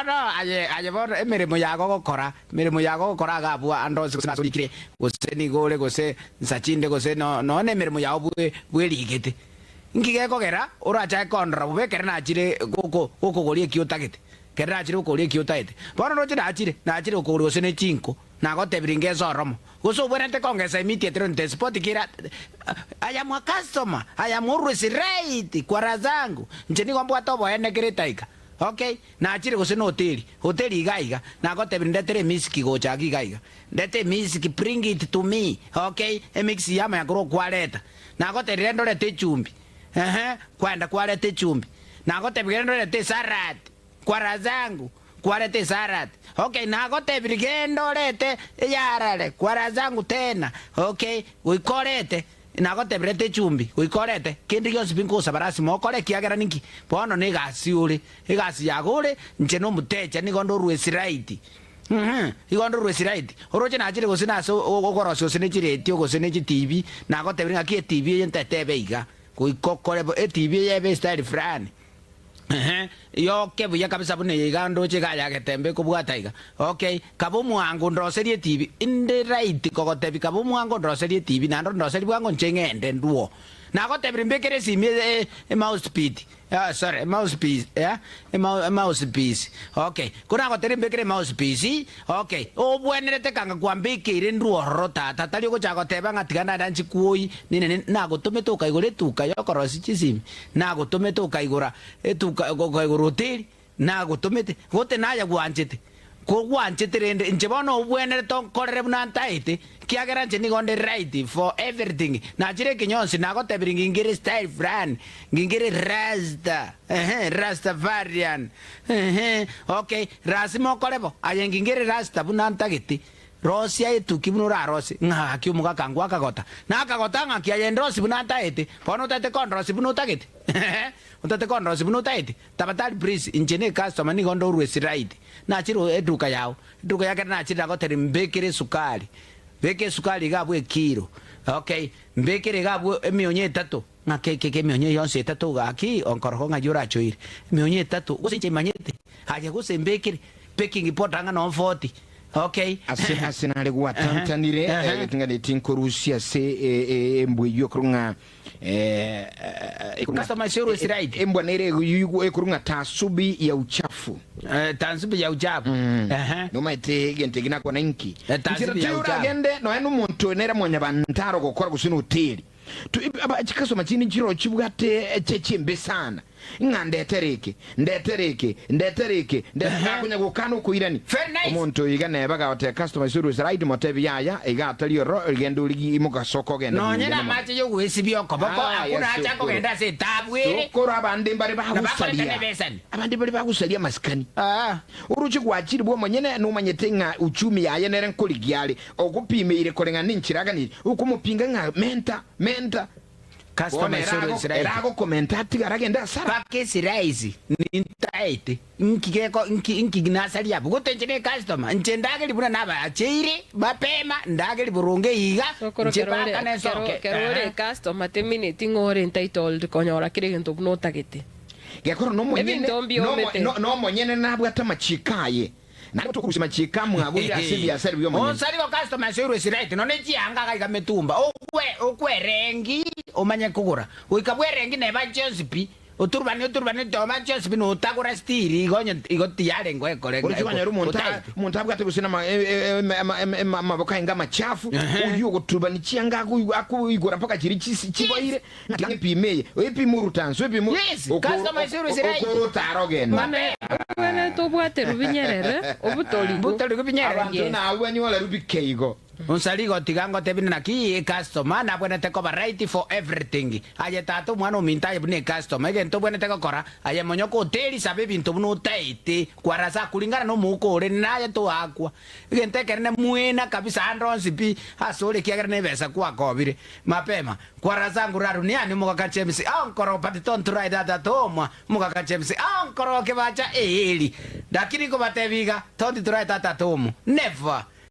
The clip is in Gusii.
Bono aye, aye bono emeremo yago ogokora, emeremo yago ogokora iga abwo ande onsi gose nase orikire, gose nigo ore gose nsa chinde gose no, nonya na emeremo yao bwe, bwerigete. Inki gekogera orachake kondora bobe ekero nachire goko, gokogoria eki otagete? Ekero nachire gokogoria eki otaete. Bono roche nachire, nachire gokogoria gose ne chinko, nagotebirie ngese oromo. Gose obwenerete kongesa immediately onte spot kera I am a customer, I am always right kwa raha zangu. Inche nigo mbwate oboene kera etaika. Okay, nachire gose noteri, hoteri iga iga, nagotebirie ndetere emisiki gocha agi iga iga. Ndete emisiki, bring it to me, okay, emixi yamanya korwa okwareta. Nagotebirie rende orete echumbi, ehe, kwaenda kwareta echumbi. Nagotebirie rende orete esarati. Kwa raha zangu kwareta esarati okay nagotebirie genda orete eyarare kwa raha zangu tena okay goika orete nagotebirie reta echumbi goika orete kende gionsi pi nkogosaba lasima okore ekiagera ninki bono na egasi ore egasi yago ore inche nomotecha nigo nde orwe esiraiti uhum igo nde orwe esiraiti oroche nachire gose nase okorosia gose ne chiretio gose ne chitibi nagotebirie ng'aki etibi eye ntetebe iga goika okore bo etibi eye ebe estyle fulani. Ehe, yoke buya kabisa buna eye iga ndoche iga ya getembe ekobwata iga. Okay, kabe omwango ndoserie etibi, inde right kogotebi kabe omwango ndoserie etibi naende ondoserie bwango inche ng'ende ndwo. Nagotebirie mbekere esimi e emouthpiece, ah sorry, emouthpiece eh, emou emouthpiece, okay. Ko nagotebirie mbekere emouthpiece, okay, obwenerete kanga kwambekeire ndwo ororo tata, tari ogochaka goteba ng'a tiga naende nchikuoyi, nini nini, nagotomete okaigora etuka yokorosia chisimi. Nagotomete okaigora etuka, okaigora hoteli, nagotomete, gote naye gwanchete, kogwanchete rende inche bono obwenerete onkorere buna ntaete, ekiagera inche nigo nde right for everything, nachire ekenyonsi nagotebirie ngingere style fulani, ngingere rasta, ehe, rastafarian, ehe, okay, lasima okore bo, aye ngingere rasta buna ntagete. Rosia etuki buna orarosie, ng'a gaki omogaka ngwo akagota. Na akagota ng'aki aye ndosie buna ntaete, bono otagete kondosia buna otagete? Otagete kondosia buna otaete? Tafadhali please, inche ne customer nigo nde always right. Nachire eduka yao, eduka ya kere nachire nagotebi mbekere esukari, beka esukari iga abwo ekilo, okay, mbekere iga abwo emionyo etato, ng'a ke ke emionyo yonsi etato gaki onkoroko ng'ai orachoire, emionyo etato, gose inche imanyete, aye gose mbekere baking powder ang'e noo forty. Okay. Ase ase nare gwatantanire eh, ting'ani tinkorusia ase eh, eh, embwa eyio ekorwa ng'a eh, eh, ekorwa ng'a- Customer is always right. embwa nere eyio ekorwa ng'a tasubi ya uchafu Eh, tansubi ya uchafu. Ehe. nomaete egento eki nakwana inki Eh, tasubi Nchera ya tiyo uchafu. oragende nonya na omonto nere mwanyabantaro gokora gose na hoteli Tu- aba- chikasoma chinde nchiro chibwate echeche embe sana Ng'a ndetere eke, ndetere eke, ndetere eke, nde- Ehe. nakonya gokana okoirani. Very nice. Omonto oyo iga neba gagotebia customer is always right, motebi yaya, iga atari ororo, genda origie imoka soka ogende Nonye buya mono. namache y'ogwesibia okoboko, Ah, akwo yes, nache sokoro. akogenda ase etaabu ere. Sokoro abande mbare Na bakorete bagosaria, nebesani. abande mbare bagosaria amasikani. Ah. Oroche gwachire bw'omonyene nomanyete ng'a uchumi yaye nere nkorigia are, ogopimeire koreng'ana nenchera aganiri, okomopinga ng'a menta, menta. Customer Bono is always ere right. ere agokomenta atigare agende asara. Paka esiraisi nintaete nki geko nki nki nasaria abwo gote inche ne customer inche ndageri buna nabacheire mapema ndageri boronge iga Sokoro inche kero ore paka kero nesoke kero ore eeh. customer temineti ng'a ore entitled konyora kera egento buna otagete. Gekoro nomonyene Ebinto nomo mbiomete. no nomonyene nabwate amachiiko aye. Naende tokorusia amachiiko amwabo ase ebiasara bi'omonyene. Onsari go customer is always right nonye chianga iga iga mitumba okwe okwerengi omanye kogora goika bwerengi neba chionsi pi oturubane oturubane toba chionsi pi notagora still igo onye igo tiyarenge ekore Oroche kwanyora omonto a- otaete. omonto abwate gose nama e- e- e- ama- em- em- amaboko aye ng'amachafu, Ehe. oyio ogoturubani chianga akoigwa akoigora mpaka chiria chisi chiboire, ng'a tiga ng'epime eye, oepime orutanse, oepime Yes, customer is always right. okore otare ogende. Mapema. Obwenerete obwate rubinyerere, obutorigo. Butorigo binyerere. Abanto Yes. nabwo banyore rubike igo. Onsari igo tiga ngotebie naki ecustomer nabwenerete koba right for everything. Aye tata omwana ominto aye buna ecustomer egento obwenerete gokora aye monyoka oteri saba ebinto buna otaete kwarasa kuringana na omouko ore naye toakwa. Egento ekenene mwena kabisa ande onsi pi ase ore ekiagera nebesa kwakobire. Mapema kwarasa nguraru niani omogaka James ankoro but don't try that at home Omogaka James, Ah, nkoroke bacha eeri. Lakini nkobatebia iga, don't try that at home. Never!